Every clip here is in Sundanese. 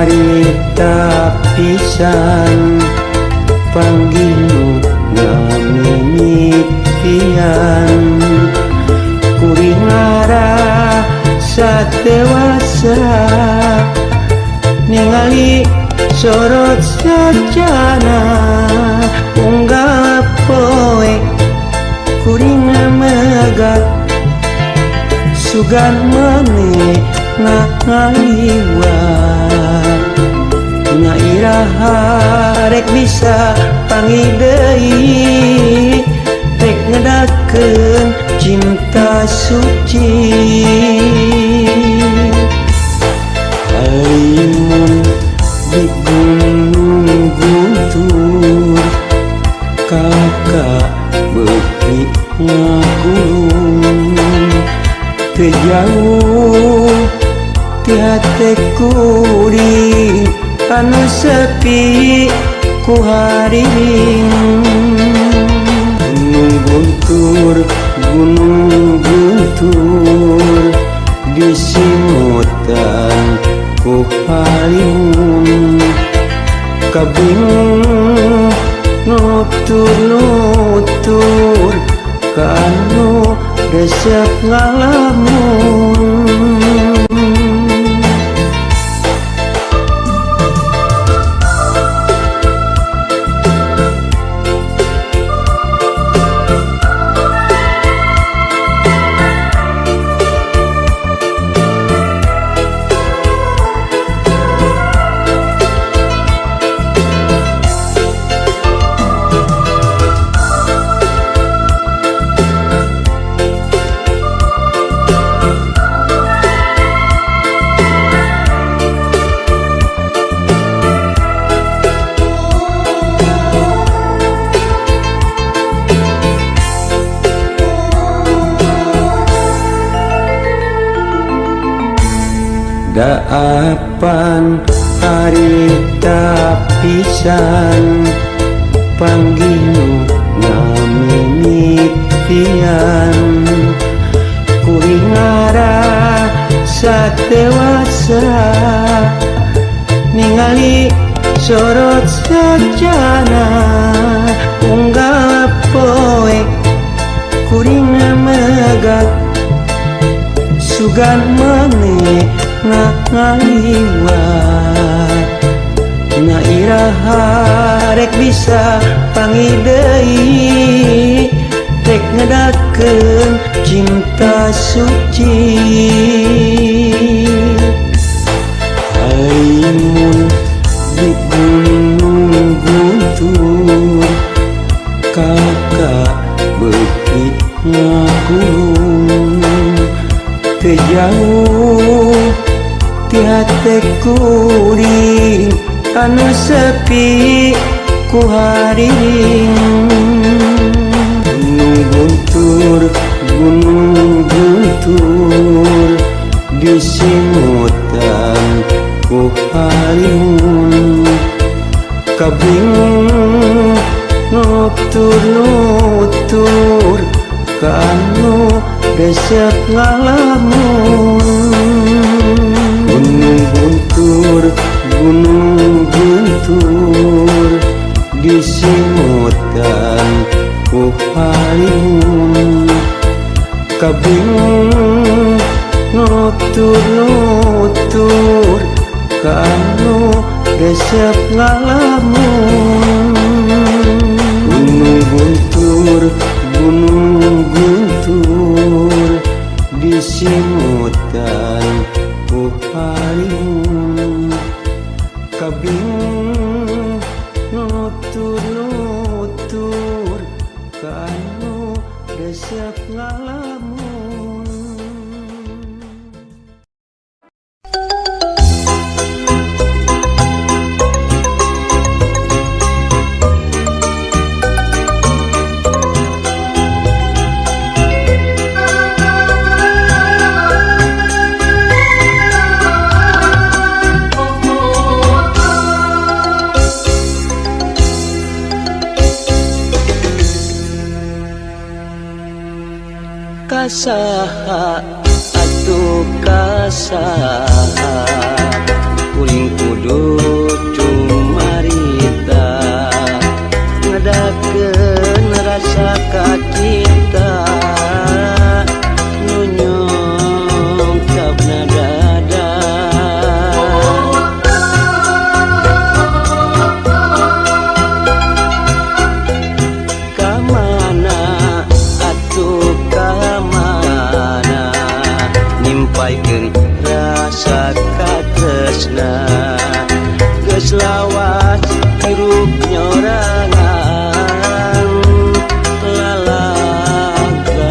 Harita pisan panggih nu ngamimitian kuring ngarasa dewasa ningali sorot sajana unggal poe kuring megat sugan maneh ngaliwat nya iraha rek bisa panggih deui rek ngedakeun cinta suci. Halimun di Gunung Guntur kakak beuki ngakulung teu jauh ti hate kuring anu sepi ku hariring. Gunung Guntur, Gunung Guntur disimutan ku halimun kabingung nutur-nutur ka anu resep ngalamun. Daapan harita pisan panggih nu ngamimitian kuring ngarasa dewasa ningali sorot sajana unggal poe kuring megat sugan maneh ngaliwat nya iraha rek bisa panggih deui rek ngedakeun cinta suci. Halimun di Gunung Guntur kakak beuki ngakulung teu jauh ti hate kuring anu sepi ku hariring. Gunung Guntur, Gunung Guntur disimutan ku halimun kabingung nutur-nutur ka anu resep ngalamun. Gunung Guntur, Gunung Guntur disimutan ku halimun kabingung nutur-nutur ka anu resep ngalamun. Gunung Guntur, Gunung Guntur disimutan ku halimun kabingung nutur-nutur ka anu resep ngalamun. Kasaha atuh kasaha kuring kudu tresna geus lawas hirup nyorangan lalagasan.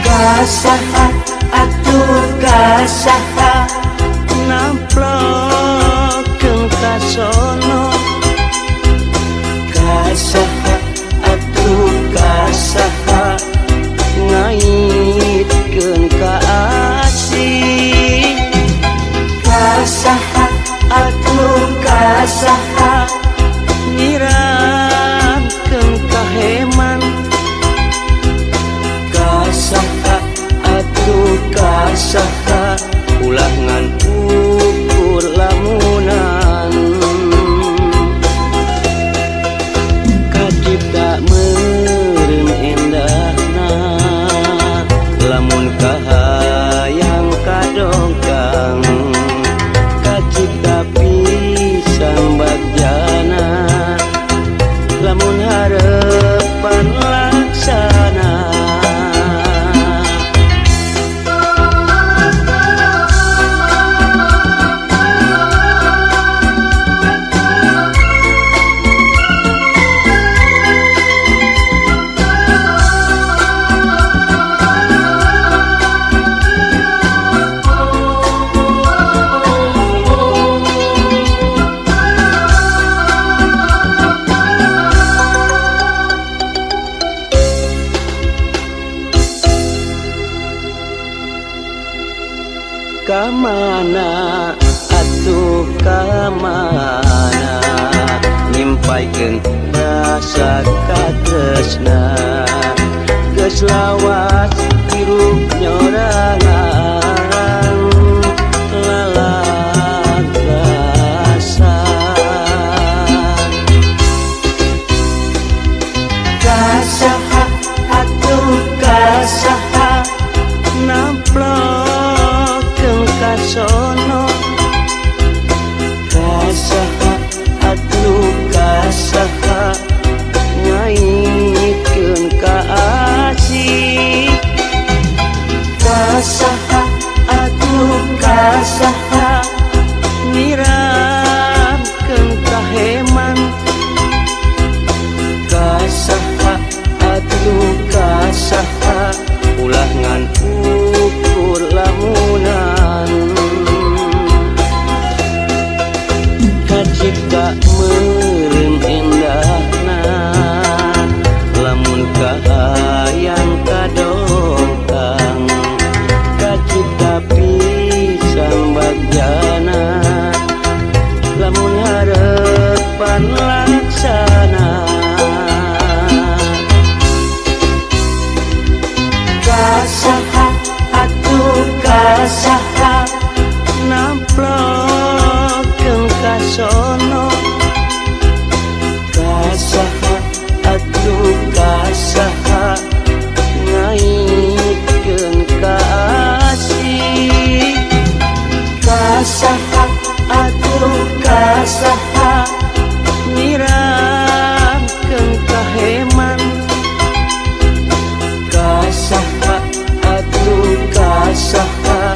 Kasaha atuh kasaha namplokeun kasono, kasaha atuh kasaha ngaitkeun ka asih, kasaha atuh kasaha nyiramkeun kaheman, kasaha atuh kasaha ulah ngan ukur lamunan. Kacipta meureun endahna lamun kahayang kadongkang, kacipta pisan bagjana lamun harepan laksana. Kamana atuh kamana nyimpaikeun rasa katresna geus lawas hirup nyorangan lalagasan. Kasaha atuh kasaha namplokeun kasono, kasaha atuh kasaha ngaitkeun ka asih, kasaha atuh kasaha nyiramkeun kaheman, kasaha atuh kasaha ulah ngan ukur lamunan. Kacipta meureun endahna lamun kahayang kadongkang, kacipta pisan bagjana lamun harepan laksana. Kasaha atuh kasaha namplokeun kasono, kasaha atuh kasaha ngaitkeun ka asih, kasaha atuh kasaha nyiramkeun kaheman, kasaha atuh kasaha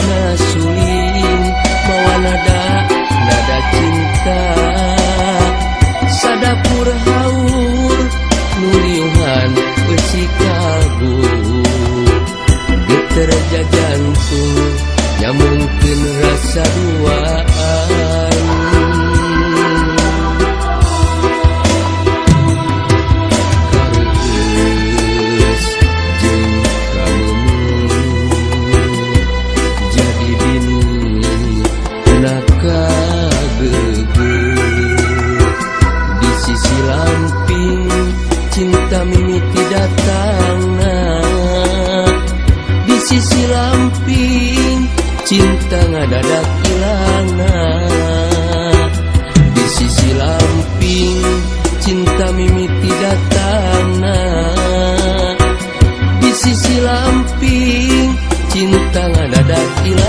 Na suling mawa nada nada cinta. Sadapur haur nu riuhan eusi kabur. Geter jantung nyambungkeun rasa duaan. Kareueus jeung kameumeuh jadi bini na kageugeuh. Di sisi lamping cinta mimiti datangna. Di sisi lamping cinta ngadadak ilangna. Di sisi lamping cinta mimiti datangna. Di sisi lamping cinta ngadadak ilangna.